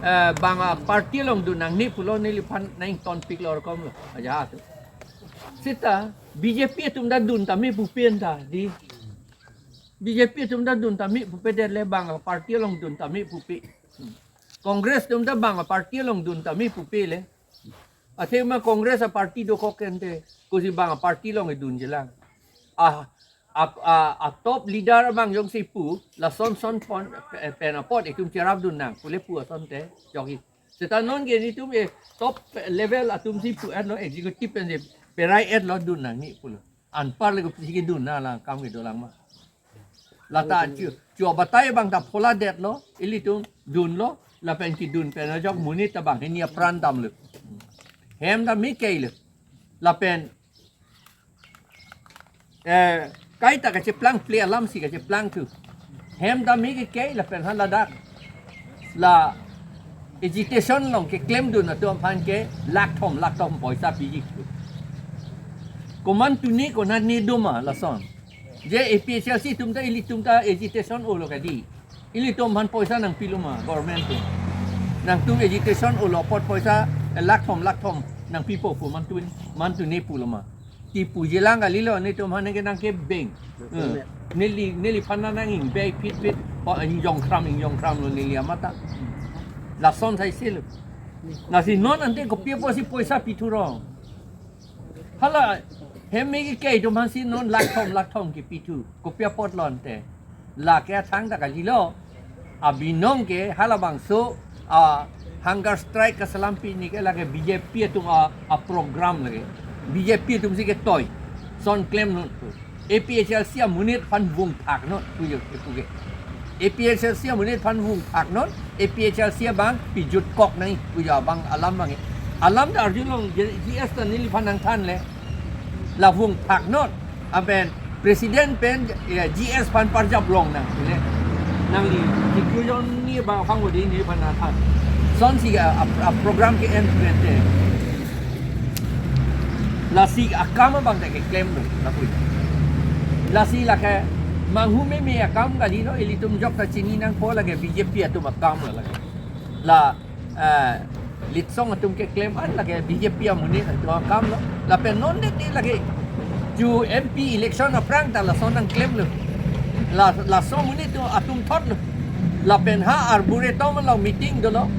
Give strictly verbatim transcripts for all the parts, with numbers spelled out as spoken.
eh, bang aparty along dun nangne pulo, neliphan nangtonpiklo, rokom lo. Aja tu. Seta B J P atum ta dun tame pupen ta di. B J P atum ta dun tame pupe det le, bang aparty along dun tame pupe. Congress atum ta bang aparty along dun tame pupe le. Athema Congress aparty dokok kente, kosi bang aparty along dun jelang. A, a, a, a top leader abang jongsi pu, lason son pon, eh, pen apot itum cherap dun nang, pule pu asonte, jongsi. Seta non ke netum e top level atum si pu, eh, no, executive pen si perai et lo dun nangne pulo. Anpar le ko si kedun nanglang, kam kedolang ma. Lata chu, chu abatai abang ta phola det lo, ilitum dunlo, lapen kedun pen ajok monit ta bang hini apran damlo. Hem ta mi kei lo. Lapen, eh, kaita kacheplang ple alam si kacheplang tu. Hem ta mi kei lapen ha ladak. La agitation along keklem dun atum aphan ke lakh thom, lakh thom poisa piji. Komat tuni konat ne doma lason. Je A P H L C atum ta ilitum ta agitation olo kadi. Ilitum aphan poisa nangpilo ma government atum. Nangtum agitation olo apot poisa, eh, lakh thom, lakh thom nangpipo pu komat tuni, komat tuni pulo ma. Ti puji lang kalilo, netum aphan nangke nangkebeng. Eh, neli, neliphan nang ingbe phit phit. O, ingjong khram, ingjong khram lo neli amat ta. Lason sai selo. Lasi non ante kopi apotsi poisa pithu rong. Hala, hem mi kei atum aphansi non lakh thom, lakh thom kepi thu. Kopi apot lo ante. Lake athang ta kalilo. Abinong ke halabangso, ah, hunger strike kaselam pini ke lake B J P atum a, a program lake. B J P atum si ketoi. Son klemnon. A P H L C amonit aphan vung thaknon. Pujo, puke. A P H L C amonit aphan vung thaknon. A P H L C abang pijutkok nang. Pujo abang alam bang. Alam ta arjulong G S ta neliphan nangthan le. La vung thaknon. Apen president pen, eh, G S aphan parjap long nang. Le. Nangli, di kujon ni bang phang wadi neliphan nangthan. Sonsi a, a, a program ke end pen te. Lasi akam abang ta keklemlo, lapu. Lasi lake manghu meme akam kalilo, ilitum jokta chini nangpo lake B J P atum akam lo lake. La, eh, litsong atum keklem an lake B J P amonit atum akam lo. Lapen non det ni lake. Ju M P election aphrang ta lason nangklemlo. La, laso monit atum thotlo. Lapen ha Arboretum along meeting dolo.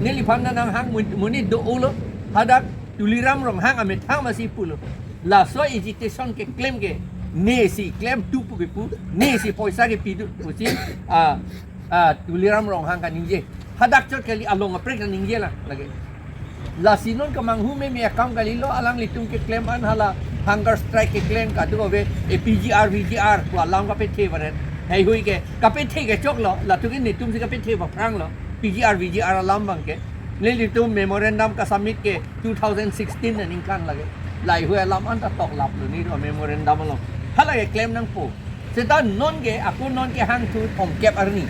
Neliphan nanghang mon-, monit do-olo. Hadak Tuliram Ronghang amethang masi pulo. Laso agitation keklem ke, nesi klem tu pu kepu, nesi poisa kepi tu pusi, ah, ah, Tuliram Ronghang kaningje. Hadak chot kali along aprek kaningje lang lake. Lasi non kemanghu meme akam kalilo, alanglitum keklem an hala hunger strike keklem kadu ave, eh, P G R, V G R pu alam kapethe baret. Heihui ke kapethe ke choklo, latum ke netum si kapethe ba phranglo. P G R, V G R alam bang ke. Nelitum memorandum kasubmit ke two thousand sixteen aningkan lake. Laheihui alam anta toklaplo netum memorandum along. Hala keklem nangpo. Seta non ke, ako non kehang thu thomkep arni.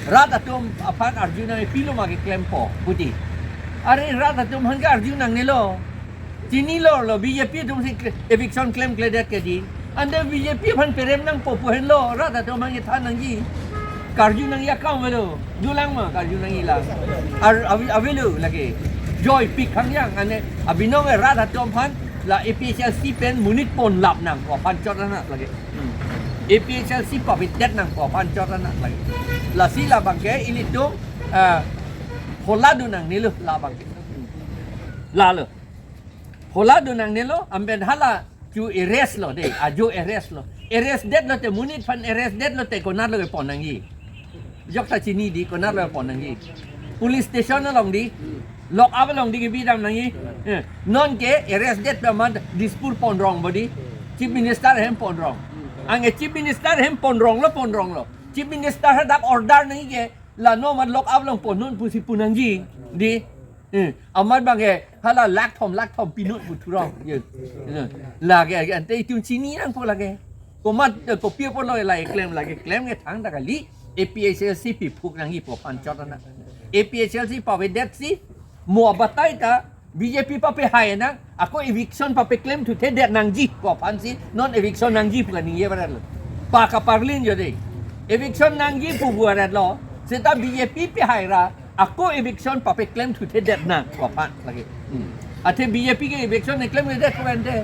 Rat atum aphan arju nang pilo ma keklempo, puji. Are rat atum aphan ke arju nangnelo. Chinilo lo, B J P atum si kle-, eviction klemkledet kedi. Ante B J P aphan perem nangpo pu henlo, rat atum aphan kethan nangji. Karju nangji akam avelo. Dolang ma karju nangji la. Ar, ave-, avelo lake. Joy pik hangjang ane abinong rat atum aphan la A P H L C pen monit ponlap nangpo aphan chot anak lake. Hmm. A P H L C pavidet nangpo aphan chot anak lake. Lasi labang ke ilitum, ah, phola dun nangnelo labang ke. Lalo. Phola dun nangnelo, amen hala chu arrest lo de, ajo arrest lo. Arrest detlo te, monit aphan arrest detlo te, konatlo kepon nangji. Jokta chini di, konatlo kepon nangji. Police station along di, lock up along di kebi dam nangji. Eh, non ke arrest det amat Dispur ponrong bodi. Chief Minister ahem ponrong. Anke Chief Minister ahem ponronglo, ponronglo. Chief Minister hadak order nangji ke, la non amat lock up along ponnon pusi pu nangji. Di. Eh, amat bang ke, hala lakh thom, lakh thom pinut pu thurong. Ye. Eh, lake, ante itum chini nangpo lake. Komat, eh, kopi apotlo la keklem, lake klem ke thangta kali. A P H L C piphuk nangjipo aphan chot anak. A P H L C pavedetsi, mo abatai ta, B J P papehai nang, ako eviction papeklem thuthedet nangji, ko aphansi, non eviction nangji pu kaningje baratlo. Pa kaparlin jo de. Eviction nangji pu baratlo, seta B J P pehai ra, ako eviction papeklem thuthedet nang pu aphan lake. Hmm. Athe B J P ke eviction keklem kedet ko ente.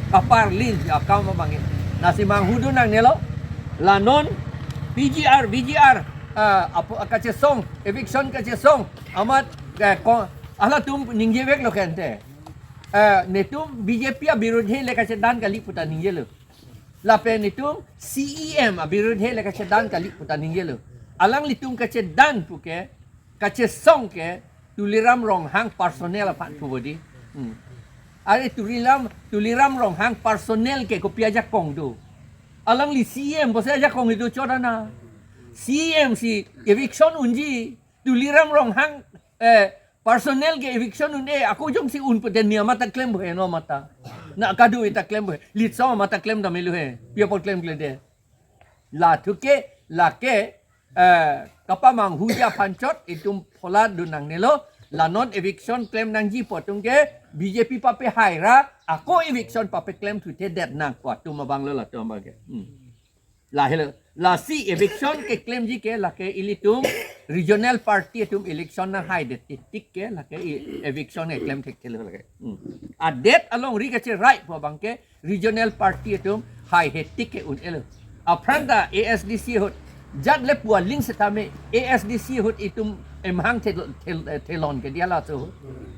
Kaparlin akam abang ke. Lasi manghudun nangnelo. La non P G R, V G R, ah, apo, kachesong, eviction kachesong. Amat, eh, ko, halatum ningjeveklo ke ente. Eh, netum B J P abirudhe le kachedan kali puta ningjelo. Lapen netum C E M abirudhe le kachedan kali puta ningjelo. Alanglitum kachedan puke, kachesong ke Tuliram Ronghang personal aphan pu bodi. Hmm. Are Tuliram, Tuliram Ronghang personal ke kopi ajakong do. Alangli C E M pusi ajakong do chodana. C E M si eviction unji. Tuliram Ronghang, eh, personal ke eviction un-e, ako jongsi un pute niam ta klem bo he, no mata. Na kadu ta klem bo he. Litsong mata klem dam elu he. Pi apot klemkledet. La thuke, lake, eh, kapamanghuji aphan chot, itum phola dun nangnelo, la non eviction klem nangji pu atum ke, B J P papehai ra, ako eviction papeklem thuthedet nang pu atum abanglo latum abang ke. Hmm. Lahelo, lasi eviction keklemji ke lake ilitum regional party atum election nanghaidet titik ke lake i-, eviction keklem thekthelo lake. Hmm. Adet alongri kacherai pu abang ke regional party atum haihe tik ke un-elo. Aphrang ta A S D C ahut jat le pu aling setame A S D C ahut itum emhang thel-, thel-, thelon ke dia laso ahut.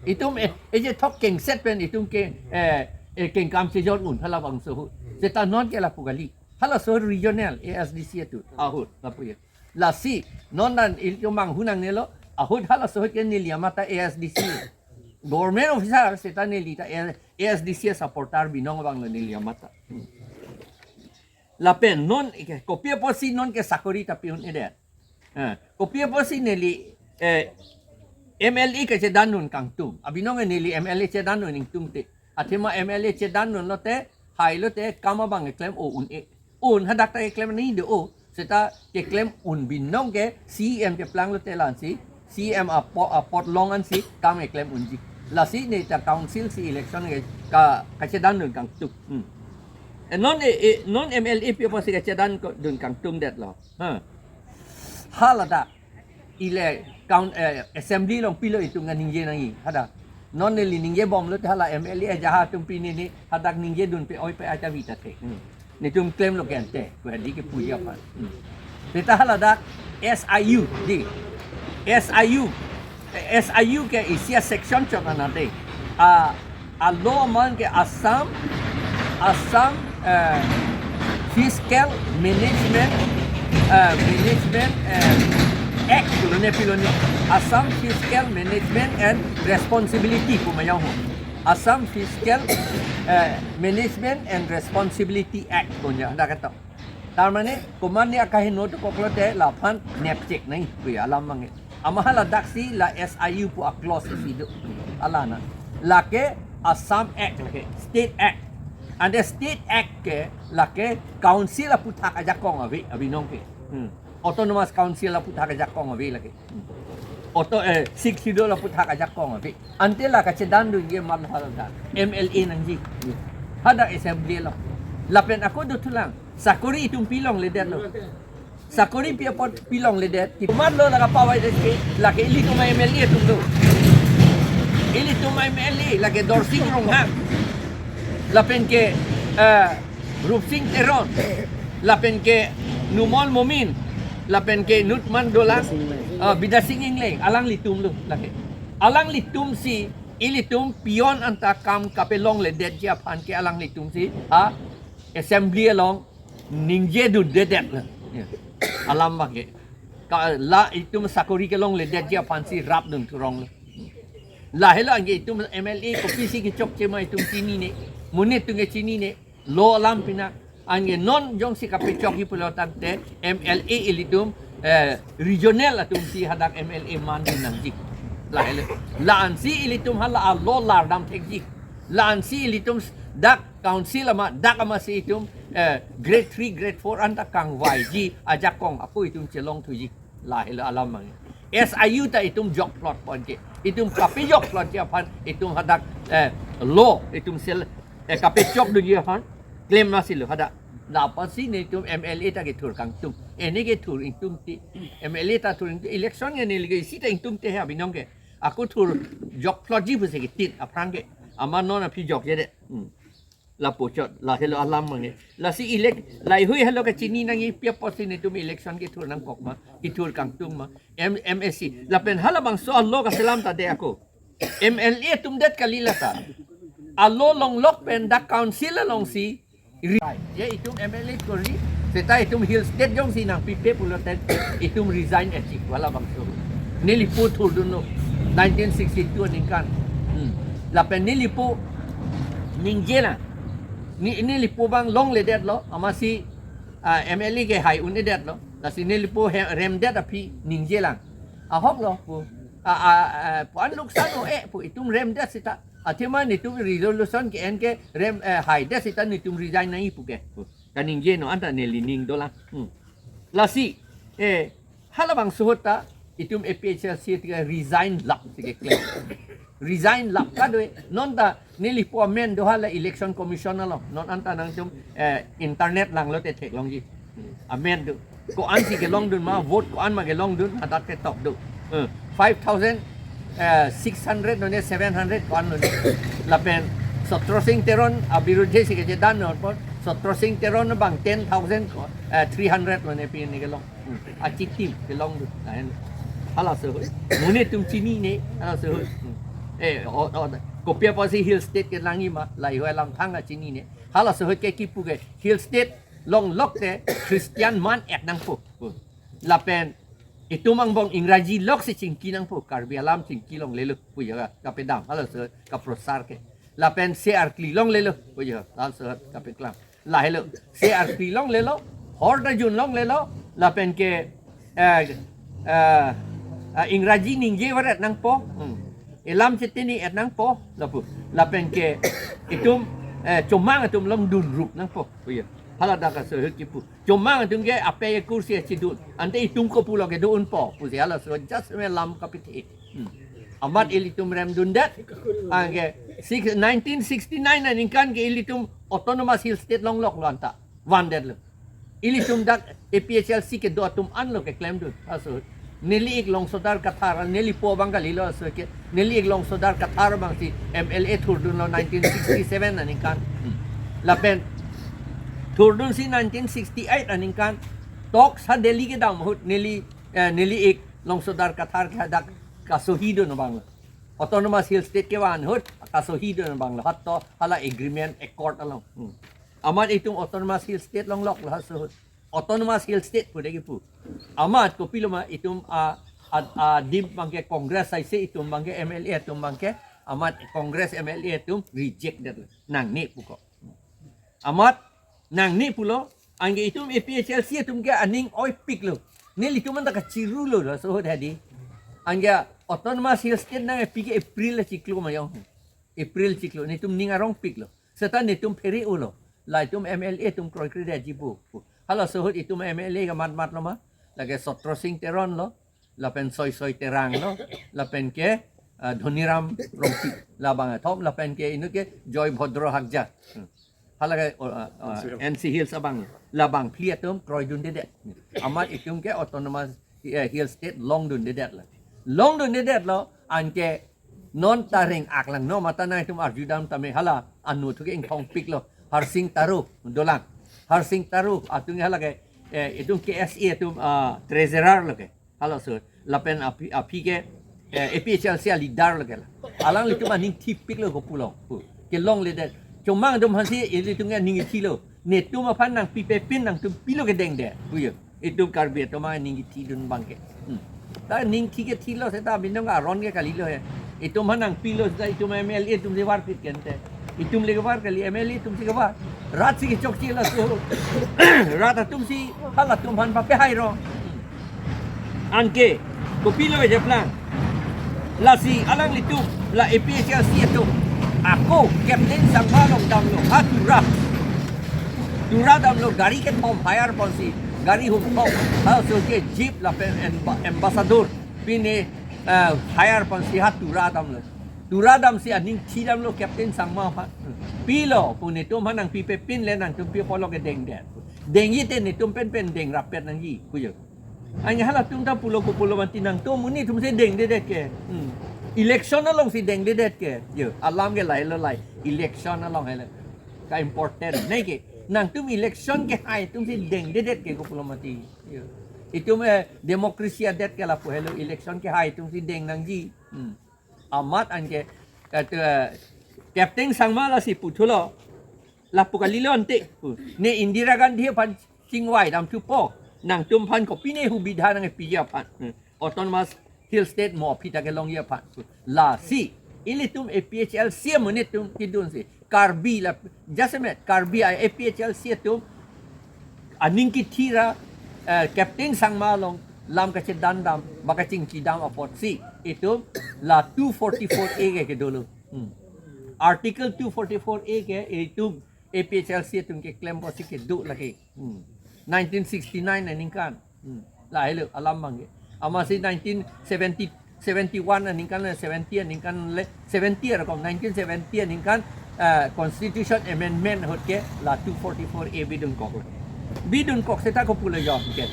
Itum, eh, eje thok kengset pen itum ke, eh, eh, kengkam chejor un halabangso ahut. Seta non ke lapu kali. Halaso regional A S D C atum ahut lapu ye. Lasi non dan ilitum manghu nangnelo, ahut halaso ahut ke neli amat ta A S D C. Government officer seta neli ta A S D C supporter binong abanglo neli amat ta. Hmm. Lapen non ke, kopi apotsi non ke sakori ta pi un-edet. Eh, kopi apotsi neli, eh, M L A kachedan dun kangtung. Abinong neli M L A chedan dun ingtungte. Athema M L A chedan dun lote, hai lote, kam abang keklem o un-e. Un hadak ta keklem ni do o. Seta keklem un binong ke C E M keplang lote la-ansi. C E M apo-, apot long ansi kam keklem unji. Lasi neta council si election ke ka, kachedan dun kangtung. Hmm. Eh, non, eh, eh, non M L A pi apotsi kachedan ko-, dun kangtungdetlo. Ha. Haladak ile kaun, eh, assembly along pilo itum ningje nangji. Hadak. Non neli ningjebomlo te hala M L A ajaha atum pini ni hadak ningje dun pe-oi pe-ai ta vi ta thek. Hmm. Netum klemlo ke ente, ko hadi ke puji aphan. Hmm. Seta haladak S I U di. S I U, eh, S I U ke isi a-section chot anat de. A, a-law amen ke Assam, Assam, eh, Fiscal Management, eh, Management, eh, Act pulo ne pilo ne. Assam Fiscal Management and Responsibility pu mayang ho. Assam Fiscal, eh, Management and Responsibility Act punya. Hadak ketok. Tar mane, komat ne akaheno dokok lote laphan nepchek nai, puya alam abang ke. Amat haladak si la S I U pu a-clause isi do. Alana. Lake Assam Act lake, State Act. Ante State Act ke lake council aphuthak ajakong ave, abinong ke. Hmm. Autonomous Council aphuthak ajakong ave lake. Auto, eh, Sixth Schedule aphuthak ajakong ave. Ante la kachedan dunji amat haladak M L A nangji. Hadak assembly along. Lapen ako dothulang. Sakori itum pilongledetlo. Sakori pi apot pilongledet. Komatlo la kapavaidet ke, lake ilitum M L A atum do. Ilitum M L A, lake Dorsing Ronghang. Lapen ke, eh, Rupsing Teron. Lapen ke Numal Momin. Lapen ke Numan Dolang. Ah, Bidya Sing Engleng. Alanglitumlo, lake. Alanglitum si, ilitum peon anta kam kapelongledetji aphan ke alanglitum si, ha, assembly along ningje dundedet lo. Ya. Alam abang ke. Ka, la itum sakori kelongledetji aphan si rapdun thurong lo. Lahelo anke itum M L A kopisi kechokche ma itum chinine. Monit atum ke chinine. Law alam pina. Anke non jongsi kapechokji pulo tangte M L A ilitum, eh, regional atum si hadak M L A mandun nangji. Lahelo. La-ansi ilitum hala a-law lardam thekji. La-ansi ilitum dak council amat, dak amatsi itum, eh, grade three, grade four anta kangvaiji ajakong ako itum chelongthuji. Lahelo alam abang. S I U ta itum jokplot ponke. Itum kapejokplotji aphan itum hadak, eh, law itum sel, eh, kapechokdunji aphan klem masilo hadak. Lapatsi netum M L A ta kethur kangtung. Ene ke thur ingtungte. M L A ta thur ingtung, election ke neli ke isi ta ingtungte he abinong ke. Ako thur jokphlotji pusi kitit aphrang ke. Amat non aphi jokjedet. Hmm. Lapuchot, lahelo alam mane. Lasi elect, laheihui helo kachini nangji pi apotsi netum election kethur nangkok ma, kethur kangtung ma, M-, M A C. Lapen halabangso alo kaselam ta de ako. M L A atum det kali lata. Alo longlok pen dak council alongsi. Ri-, ye itum M L A kori, seta itum Hill State jongsi nangpipe pulote itum resign echi halabangso. Nelipo thurdunlo, nineteen sixty-two aningkan. Hmm. Lapen nelipo ningjelang. Ne, nelipo abang longledetlo, amatsi, ah, M L A ke hai un-edetlo. Lasi nelipo he-, remdet aphi ningjelang. Ahoklo pu. A, a, a, pu-an luksan o e pu itum remdet seta. Athema netum resolution ke-en ke rem, eh, haidet seta netum resign nangji pu ke. Pu. Kaningje non anta neli ning dolang. Hmm. Lasi, eh, halabangso ahut ta itum A P H L C ke resign lap si keklem. Resign lap kadoi, non ta nelipo amen do hala election commission along. Non anta nangtum, eh, internet langlote theklongji. Amen do. Ko-ansi kelongdun ma, vote ko-an ma kelongdun, hadak ketok do. Eh, five thousand, eh, six hundred lone seven hundred ko-an lone. Lapen Sotro Singh Teron abirudhe si kejedan non apot, Sotro Singh Teron abang ten thousand ko, eh, three hundred lone pine kelong. Hmm. Achitim kelongdun. Lahen. Halaso ahut. Mo netum chinine, halaso ahut. Hmm. Eh, o, o, kopi apotsi Hill State kelangji ma, laheihui alamthang ta chinine. Halaso ahut ke kipu ke Hill State longlok te Christian man-et nangpo. Hmm. Lapen itum angbong Ingraji loksi chingki nangpo, Karbi alam chingki longlelo, pu ya, kapedam, halaso kaprosar ke. Lapen se arkli longlelo, pu ya, halaso kapeklang. Lahelo, se arkli longlelo, hor ta jun longlelo, lapen ke, eh, eh, eh, Ingraji ningje varet nangpo, hmm. Elam chetini et nangpo, lapu. Lapen ke, itum, eh, chomang atum longdun rup nangpo, pu ya. Haladak aso ahut kipu. Chomang atum ke apei akur si achidun. Ante itum kopulo kedo unpo. Pusi halaso just me lam kapithe. Hmm. Amat ilitum remdundet. Anke six, nineteen sixty-nine aningkan ke ilitum Autonomous Hill State longloklo anta. Vandetlo. Ilitum dak A P H L C kedo atum anlo keklemdun. Aso. Neli ik Longsodar Kathar, nelipo abang kalilo aso ke. Neli ik Longsodar Kathar abangsi M L A thurdunlo nineteen sixty-seven aningkan. Hmm. Lapen thurdunsi nineteen sixty-eight aningkan. Tok sa Delhi kedam ahut neli, eh, neli ik Longsodar Kathar ke hadak kasohidun abanglo. Autonomous Hill State kevan ahut kasohidun abanglo. Hato hala agreement accord along. Hmm. Amat itum Autonomous Hill State longloklo halaso ahut. Autonomous Hill State pu degi pu. Amat kopilo ma itum a, a, adim abangke Congress aise itum abangke M L A atum abangke amat Congress M L A atum reject det nangne puko. Amat nangne pulo anke itum A P H L C atum ke aning oipiklo. Nelitum anta kachirulo laso ahut hadi. Anke Autonomous Hill State nangpi ke April achiklo mayong. April chiklo netum ning arongpiklo. Seta netum phere-olo. La itum M L A atum kroikredetji pu. Halaso ahut itum M L A kamatmatlo ma. Lake Sotro Singh Teron lo. Lapen Soisoi Terang lo. Lapen ke, ah, Dhoniram Rongpi. Labang athom. Lapen ke inut ke Joy Bhodro Hakja. Hmm. Halake, oh, ah, ah, N C Hills abang. Labang phli atum kroidundedet. Amat itum ke Autonomous, eh, Hill State longdundedetlo. Longdundedetlo. Anke non ta reng-ak lang, non mata nangtum arjudam tame hala anu thu ke ingthongpiklo. Harsing Taro dolang. Harsing Taro atum halake, eh, itum K S A atum, ah, treasurer lo ke. Halaso. Lapen aphi, aphi ke, eh, A P H L C aleader lo ke la. Alanglitum aning thipiklo kopulo. Pu. Kelongledet. Chomang atum aphansi ilitum ke aning thilo. Netum aphan nangpipe pin nangtum pilo kedengde. Pu ya. Itum Karbi atum aning kithidun abangke. Hmm. Ta ning thi kethilo seta binong aron ke kalilo he. Itum aphan nangpilo seta itum M L A atumsi varpit kente. Itum le kevar kali, M L A atumsi kevar. Rat si kechokche laso. Rat atumsi halatum aphan papehairo. Hmm. Anke, kopilo kejaplang. Lasi alanglitum, la A P H L C atum. Ako, Captain Sangma along damlo, ha Tura. Tura damlo, gari kethom hire ponsi, gari hum thom. Halaso ke jeep lapen amba-, ambassador. Pine, eh, hire ponsi ha Tura damlo. Tura damsi aning thi damlo Captain Sangma aphan. Pilo, pu netum aphan nangpipe pin le nangtum pi apotlo kedengdet. Dengji te netum pen pen deng rapet nangji, pu jo. Anke halatum ta pulo ko pulo mati nangtum monit atum si dengdedet ke. Hmm. Election alongsi dengdedet ke. Jo, alam ke lahelo lahai. Election along helo. Ka important. Neke. Nangtum election kehai atum si dengdedet ke ko pulo mati. Jo. Itum, eh, democracy adet ke lapu helo. Election kehai atum si deng nangji. Hmm. Amat anke, eh, tu, eh, Captain Sangma lasi puthulo, lapu kalilo ante, pu. Ne Indira Gandhi aphan chingvai damthupo, nangtum aphan kopine hubidha nangpiji aphan. Hmm. Autonomous Hill State mo aphi ta kelongji aphan. Lasi, ilitum A P H L C amonit atum kedun si. Karbi la, jasemet, Karbi A P H L C atum, aning kethira, eh, Captain Sangma along, lam kachedan dam, ba kachingki dam apotsi, itum la two forty-four A ke kedolo. Hmm. Article two forty-four A ke, itum A P H L C atum keklempo si kedo lagi. Hmm. Nineteen sixty-nine aningkan. Hmm. Lahelo alam abangke. Amatsi nineteen seventy, seventy-one aningkan le, seventy aningkan le, seventy arakom, nineteen seventy aningkan, eh, Constitution Amendment ahut ke la two forty-four A bidunkok. Bidunkok seta ko pulo jom ke.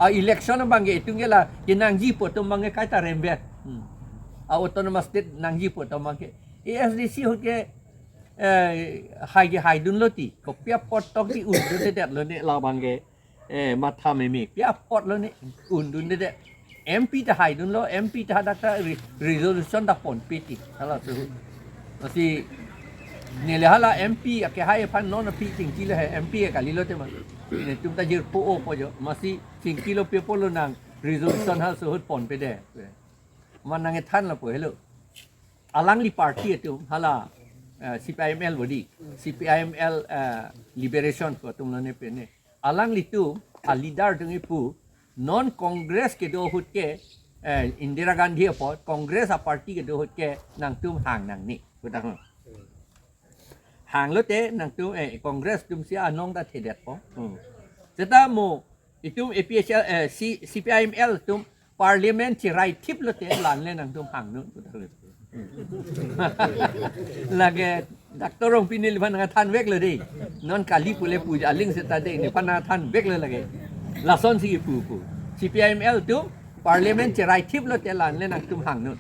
A election abangke itum ke la kenangji pu atum abangke kaita rembet. Hmm. A autonomous state nangji pu atum abangke. A S D C ahut ke, eh, hai ke haidunlo ti. Kopi apot tokji undundedetlo ne labangke. Eh, matha meme. Pi apotlo ne undundedet. M P ta haidunlo, M P ta hadak ta re-, resolution ta ponpe ti. Hala suhu. Amatsi neli hala M P akehai aphan non aphi chingkilo he, M P ke kalilo tema. Netum ta jirpo-o po jo. Amatsi chingkilo pi apotlo nang resolution halaso ahut ponpedet. Amat nangkethan lapu helo. Alangli party atum hala, eh, C P I M L body, C P I M L, eh, liberation pu atumlo ne pen ne. Alanglitum a leader atum kipu, non Congress kedo ahut ke, eh, Indira Gandhi apot, Congress a party kedo ahut ke nangtum hang nangne. Kutang. Hanglote nangtum, eh, Congress atumsi anong ta thedetpo. Hmm. Seta mo itum A P H L, eh, C-, C P I M L atum parliament cherai thiplote la-an le nangtum hang non. Lake Doctor Rongpi neliphan nangthanveklo dei. Non kali pule puja aling seta dei, neliphan nangthanveklo lake. Lasonsi kipu pu. C P I M L atum parliament cherai thiplote la-an le nangtum hang non.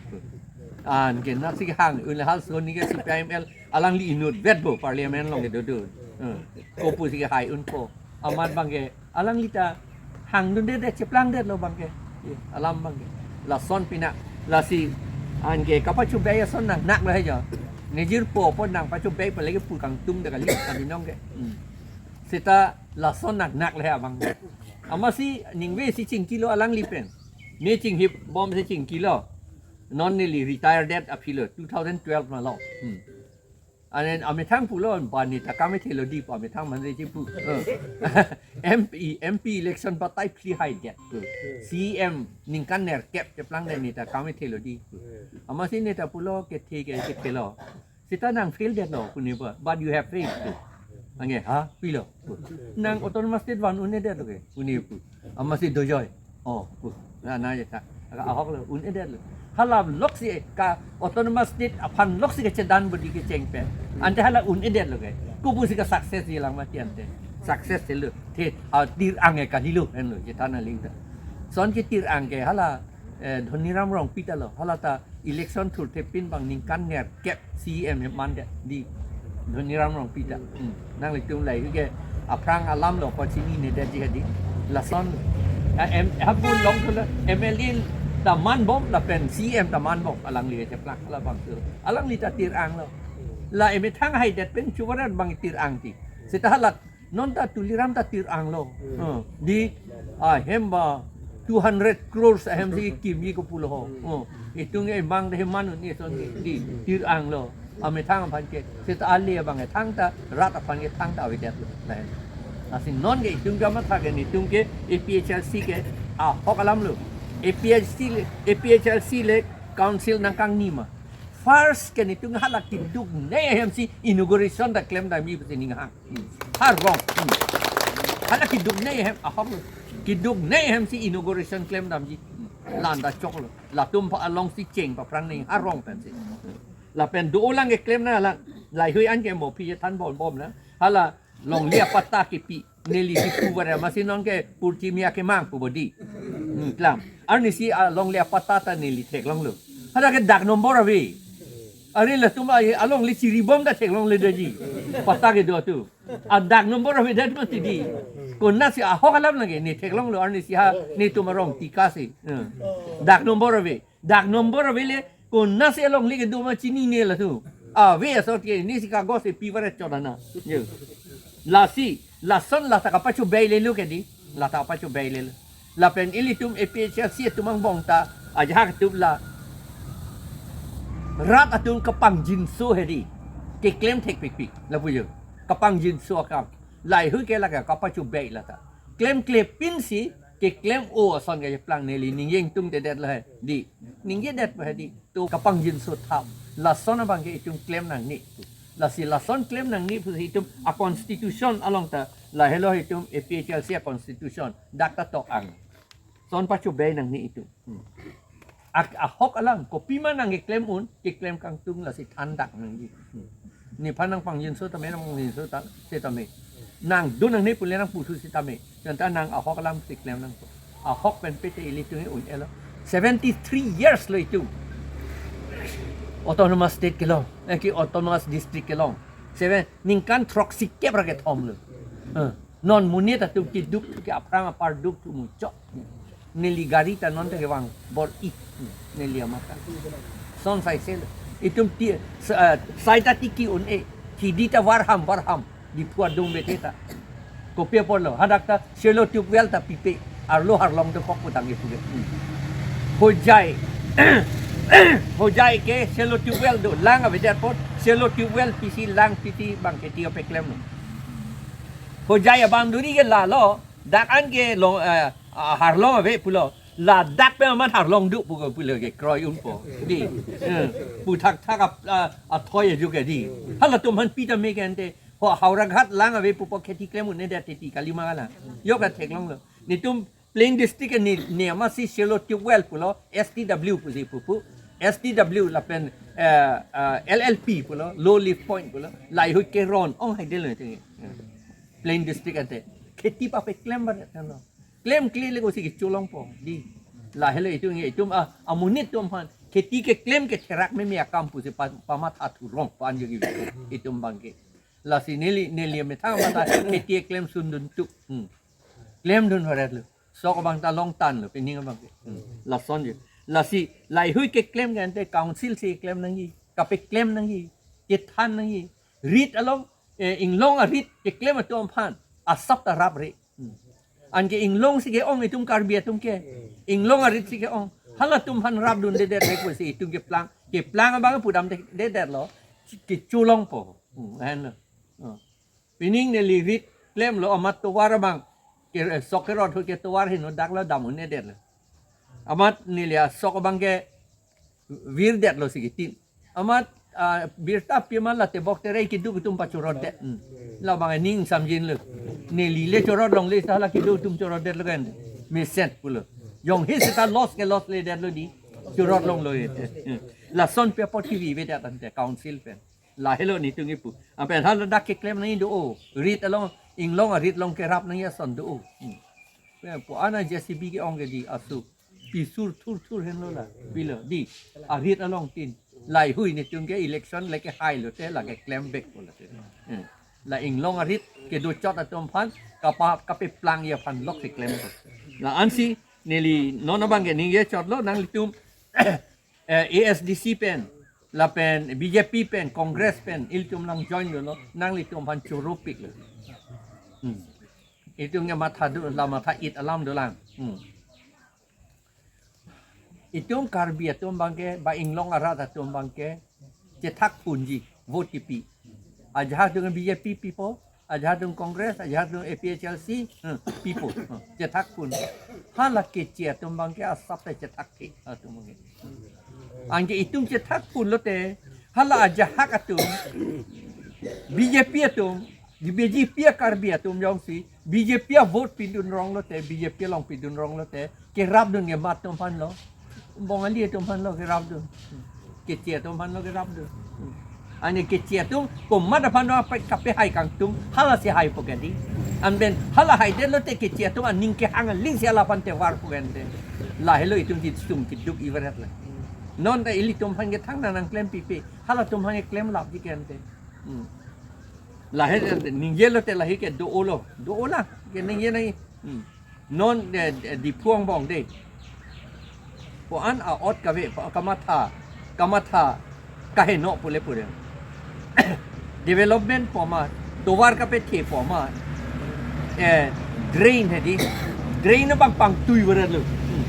Anke nasi hang un halaso aningke C P I M L alangli inutvetpo parliament along kedo do. Eh, kopusi kehai unpo. Amat abangke alangli ta hangdundedet, cheplangdetlo abangke. Ye, alam abangke. Lason pina, lasi anke kapachobei ason nangnak lahai jo. Ne jirpo apot nangpachobei apot lake pu kangtung da kali abinong ke. Hmm. Seta lason nangnak lahai abang. Amatsi ningve si chingkilo alangli pen. Ne chinghipbom si chingkilo. Non neli retire det aphilo, two thousand twelve malo. Hmm. Anen amethang pulo, ba neta kam ethelo di pu amethang manre chipu. Eh. M P, M P election batai phli haidet pu. C M ningkan nerkep cheplangdet neta kam ethelo di pu. Amatsi neta pulo kethe ke kethelo. Seta nang fail detlo, pu ne pu. But you have failed pu. Anke, ha, pilo. Nang autonomous state van un-edetlo ke, pu ne pu. Amatsi dojoi. Oh, pu. Na, na, ya, ta. Aga ahoklo, un-edetlo. Hala loksi ka autonomous state aphan loksi kachedan bodi kecheng pen. Ante hala un-edetlo ke. Kopusi ka success jilang mati ante. Success thelo. The, ah, tir-ang ke kalilo henlo, chethan aling ta. Lason ke tir-ang ke hala, eh, Dhoniram Rongpi ta lo. Hala ta election thurthepin bang ningkan nerkep C M mandet di Dhoniram Rongpi ta. Hmm. Nanglitum lahai ke aphrang alamlo ko chininedetji hadi. Lason, eh, em, hapu longthulo M L A ta manbom lapen C M ta manbom alangli ke cheplak labangso. Alangli ta tir-anglo. La emethang haidet pen chuvarat bang tir-ang ti. Seta hala non ta Tuliram ta tir-anglo. Hmm. Eh, di, ah, hem ba two hundred crores ahem si kimji ko pulo ho. Hmm. Itum ke mang de man un-e ason di tir-anglo. Amethang aphan ke, seta ale abang ke thangta, rat aphan ke thangta avedetlo. Lahen. Lasi non ke itum kamatha ke netum ke A P H L C ke ahok alamlo. A P H C le, A P H L C le council nangkangni ma. First ke netum hala keduknei ahem si inauguration ta klemdamji pusi ning hang. Hmm. Arong. Hmm. Hala keduknei ahem ahoklo. Keduknei ahem si inauguration klemdamji. Hmm. La-an ta choklo. Latum aphan alongsi cheng paphrang ning arong pensi. Lapen do-olang keklem nanglang. Lahai-hui anke mo aphi chethan bonbom nang. Hala longle apatta kipi. Neli si pu bare masi non ke purchimiya kemang pu bodi. Hmm, klam. Arnisi alongle apatta ta neli theklonglo. Hadak ke dak nombor ave. Are latum a-, alongle chiribom ta theklongledetji. Patta kedo atum. A dak nombor avedet mati di. Konatsi ahok alam lake ne theklonglo arnisi ha netum arong tikasi. Hmm. Dak nombor ave. Dak nombor ave le konatsi alongle kedo ma chinine latum. Ave asot ke nisi kagos si pi bare chot ana. Yo. Lasi, lason lata kapachobei lelo ke di. Lata kapachobei lelo. Lapen ilitum A P H L C atum angbong ta ajahak atum la rat atum kapangjinso hedi. Keklem thekpikpik. Lapu yo. Kapangjinso akam. Laheihui ke lake kapachobei lata. Klemkle pinsi keklem-o ason keplang neli ningje ingtungdedetlo he. Di. Ningjedet he di. To kapangjinso thap. Lason abang ke itum klem nangne. Lasi lason klem nangne pusi itum a-constitution along ta lahelo itum A P H L C a-constitution. Dak ta tok ang. Lason pachobei nangne itum. Hmm. Ak-, ahok alam, kopima nangkeklem un, keklem kangtung lasi thandak nangji. Hmm. Nephan nangpangjinso tame, nangpangjinso ta, setame. Nangdun nangne pule nangputhu setame. Janta nang ahok alam si klem nangpo. Ahok pen pete ilitum un-elo. Seventy-three years lo itum. Autonomous state kelong, eh, ke autonomous district kelong. Seven, ningkan throksi kep ra kethom lo. Eh, non monit atum keduk ke aphrang apar duk thu muchot. Neli gari ta non ta kevang bor-i. Neli amat ta. Lason saiselo. Itum ti, sa-, eh, sai ta tiki un-e. Hidi ta varham, varham. Diphu adung bete ta. Kopi apotlo. Hadak ta shallow tube well ta pipe. Arlo harlong dokok putang ipu ke. Hmm. Hojai. Hojai ke shallow tube well do. Lang avedet apot. Shallow tube well pisi lang pisi bang kheti apeklem lo. Hojai a-boundary ke lalo. Dak an ke long, eh, ah, harlong ave pulo. Ladak pen amat harlong do pu ke pulo ke kroi unpo. Di. Eh, pu thakthak a, a, athoi ajo ke di. Halatum aphan pi tame ke ante. Ho Howraghat lang ave pupo kheti klem un-edet titi kalima lang. Yo ka theklonglo. Netum plain district ke ne, ne amatsi shallow tube well pulo, S T W pusi pupu. S T W lapen, eh, eh, L L P pulo, low lift point pulo. Laheihui keron ong haidetlo tenge. Plain district ante. Kheti papeklem baret kan lo. Klemkle le kosi kecholongpo. Di. Lahelo itum nge itum a, amonit atum aphan. Kheti keklem ketherak meme akam pusi pa, pamatha thurong pan jogi itum abang ke. Lasi neli, neli methang mata kheti keklem sundun tuk. Hmm. Klemdun varet lo. Sok abang ta longtan lo, pining abang ke. Hmm. Lason je. Lasi, laheihui keklem ke ante council si klem nangji. Kapeklem nangji. Kethan nangji. Rit along, eh, inglong arit keklem atum aphan. Asap ta rap re. Hmm. Anke inglong si ke-ong itum Karbi atum ke. Inglong arit si ke-ong. Halatum aphan rapdundedet re pusi itum keplang. Keplang abang pudamdedetlo. Kecholongpo. Hmm, ahin lo. Oh. Pining neli rit klemlo amat tovar abang. Ke, eh, sok kerot hu ke tovar heno daklo dam un-edetlo. Amat neli asok abang ke virdetlo si kitin. Amat, ah, birta pi amat la tebok terei keduk atum pachorotdet. Hmm. Labang ning samjinlo. Neli le chorot longle seta la keduk atum chorotdetlo kan. Mesen pulo. Jong hi seta loss ke loss ledetlo di. Chorot longlo ye. Hmm. Lason pi apot kevi avedet ante council pen. Lahelo netum kipu. Apen haladak keklem nangji do-o. Rit along, inglong arit along kerap nangji ason do-o. Hmm. Pen pu ana J C B ke-ong ke di asu. Pisur thurthur henlo la. Pilo di. Arit along tin. Laheihui netum ke election le kehai lote la keklem back po la te. Hmm. La inglong arit kedochot atum aphan kapa, kapeplangji aphan lok keklem po. La ansi neli non abang ke ningje chotlo nanglitum eh, A S D C pen, lapen B J P pen, Congress pen, ilitum nang join dolo, nanglitum aphan choropiklo. Hmm. Itum ke matha do, la matha-it alam dolang. Hmm. Itum Karbi atum abang ke, ba inglong arat atum abang ke, chethakphunji, vote kipi. Ajahak atum B J P pipo, ajahak atum Congress, ajahak atum A P H L C, hmm, pipo, hmm, chethakphun. Hala keche atum abang ke asap ta chethakphun atum abang ke. Anke itum chethakphun lote, hala ajahak atum, B J P atum, B J P a-Karbi atum jongsi, B J P a-vote pidun rong lote, B J P along pidun rong lote, kerapdun ke mat atum aphan lo. Bongali atum aphan lo kerapdun. Keche atum aphan lo kerapdun. Ani keche atum komat aphan no apai kape hai kangtung, hala si hai po ke di. Anpen hala haidetlo te keche atum aning kehang aling si hala aphan tovar po ke ante. Lahelo itum jitum keduk ibarat la. Non ta ilitum aphan ke thangnat nangklem pipe, halatum aphan ke klem lapji ke ante. Hmm. Lahai ningjelo te lahai ke do-olo. Do-ola. Ke ningje nai. Hmm. Non de, de, Diphu angbong de. Ko-an a-ot kave, ko kamatha, kamatha, kaheno pule pule. Development po ma, tovar kapethe po ma. Eh, drain hedi. Drain abang pangtui barat lo. Hmm.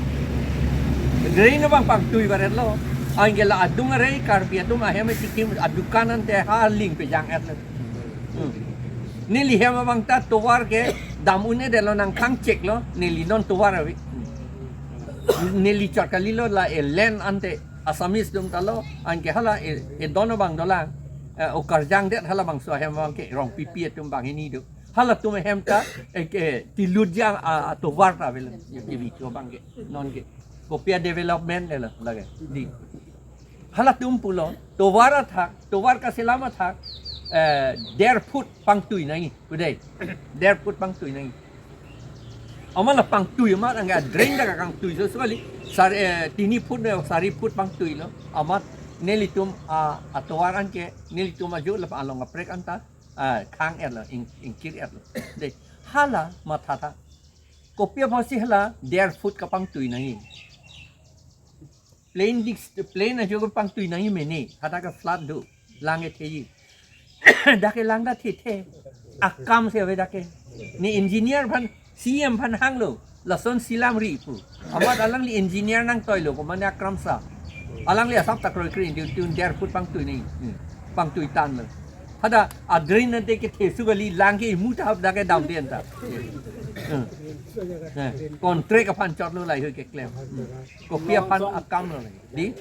Drain abang pangtui barat lo. Anke la adung arei Karbi atum ahem sikkim adukan ante ha ling pejang-et lo. Hmm. Neli hem abang ta tovar kedam un-edetlo nangkhang cheklo, neli non tovar ave. Hmm. Neli chot kalilo la e land ante Assamese atum ta lo, anke hala e, e don abang dolang, eh, o karjangdet halabangso ahem abang ke Rongpipi atum banghini do. Halatum ahem ta, eh, ke tilutjang a, atovar ta avelo, ye ke bicho abang ke, non ke. Kopi a-development le lo, lake, di. Halatum pulo, tovar athak, tovar kaselam athak, eh, der foot pangtui nangji, kudai. Der foot pangtui nangji. Amat la pangtui amat anke drain ta kangtui so sekali. Sar, eh, tini foot ne sari foot pangtuilo. Amat nelitum a, atovar anke, nelitum ajo la along kaprek anta, ah, khang-etlo, ing, ingkir-etlo. De, hala mathatha. Kopi apotsi hala der foot kapangtui nangji. Plain dis-, plain ajo kapangtui nangji mene, hadak ke flood do, lang ketheji. Dak ke lang ta thethe. Akam si ave dak ke. Ne engineer aphan, C M aphan hanglo, lason selamri pu. Amat alangli engineer nangtoilo, komane akramsa. Alangli asap ta kroikre, di tun der foot pangtui nangji. Hmm. Pangtui tanlo. Hadak a-drain ante kethe su kali, lang ke imu ta hap dak ke damde anta. Hmm. Eh, contract aphan chotlo lahai keklem. Hmm. Kopi aphan akamlo lahai. Di?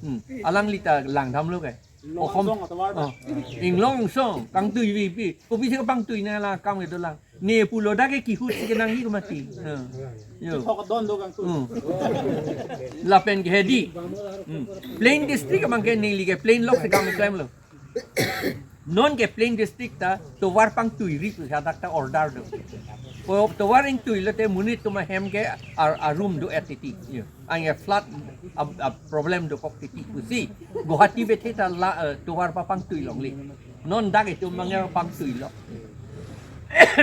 Hmm. Alangli ta langdamlo ke. Okhom. Oh. Inglong song, kangtui vi pi. Kopisi kapangtui nanglang akam ke dolang. Ne pulo dak ke kihut si kenangji ke mati. Ha. Yo. Thok don do kangtui. Hmm. Lapen ke hedi. Hmm. Plain district abang ke neli ke plain lok si kam klemlo. Non ke plain district ta tovar pangtuiri pu hadak ta order do. Ko tovar ingtuilote monit atum ahem ke ar, arum do-et titi. Yo. Anke flood a, a problem dokok titi pusi. Guwahati bethe ta la, eh, tovar papangtui longle. Non dak itum abang pangtuilo.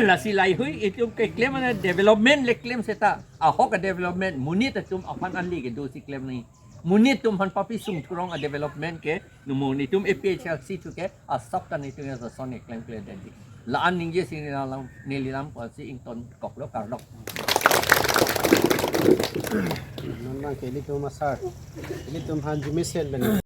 Lasi lahai itum keklem ane development le klem seta. Ahok a-development monit atum aphan anli kedo si klem nangji. Monit atum aphan papi sung thurong a-development ke, numo nitum A P H L C thu ke, asap ta nitum ya son klemkle dadi. La-an ningje si neli lam, neli lam apotsi ingtonkoklo, kardom. Non abang ke ilitum asar. Ilitum aphan jumesen ben.